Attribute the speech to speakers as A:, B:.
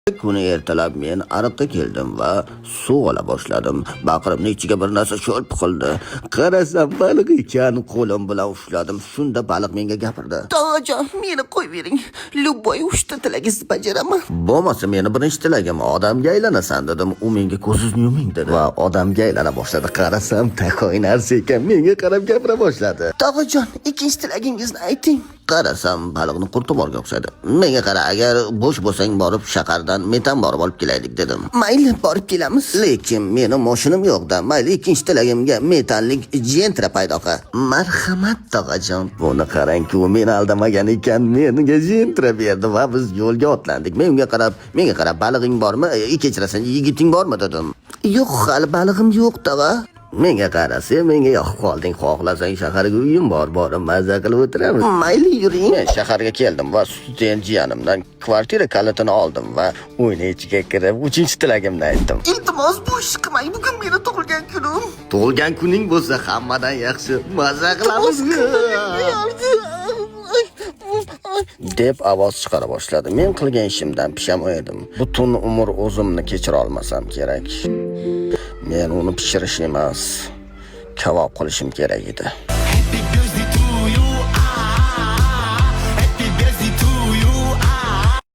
A: Kuni ertalab men ariqqa keldim va suv ola boshladim. Baqrimni ichiga bir narsa sho'lp qildi. Qarasam, baliq ekan, qo'lim bilan ushladim. Shunda baliq menga gapirdi.
B: Tog'ajon, meni qo'yib bering. Любой uchta tilagingizni bajaraman.
A: Bo'lmasa, meni birinchi tilagim odamga aylanasan dedim. U menga ko'zingizni yuming dedi va odamga aylana boshladi. Qarasam, такой narsa ekan, menga qarab gapira boshladi.
B: Tog'ajon, ikkinchi tilagingizni ayting.
A: Qarasam, baliqni qurti borga o'xshaydi. Menga qara, agar bo'sh bo'lsang, borib shahardan metan borib olib kelaylik dedim.
B: Mayli, borib kelamiz.
A: Lekin meni moshinim yo'q-da. Mayli, ikkinchi tilagimga metanlik Gentra paydo qil. Marhamat, tog'ajon. Buni qarangki, u meni aldamagan ekan. Menga Gentra berdi va biz yo'lga otlandik. Men unga qarab, menga qarab, balig'ing bormi? Kechirasan, yigiting bormi dedim.
B: Yo'q, hali balig'im yo'q, tog'a.
A: Menga qara, sen menga yoqib qolding. Xohlasang, shaharga uyim bor, borib maza qilib o'tiramiz.
B: Mayli, yuring.
A: Men shaharga keldim va student jiyanimdan kvartira kalitini oldim va uyni ichiga kirib, uchinchi tilagimni aytdim.
B: Iltimos, bu ishni qilmang. Bugun meni tug'ilgan kunim.
A: Tug'ilgan kuning bo'lsa hammadan yaxshi. Maza qilamiz. Deb ovoz chiqara boshladi. Men qilgan ishimdan pushaymon edim. Butun umr o'zimni kechira olmasam kerak. Men uni pishirish emas, kabob qilishim kerak edi.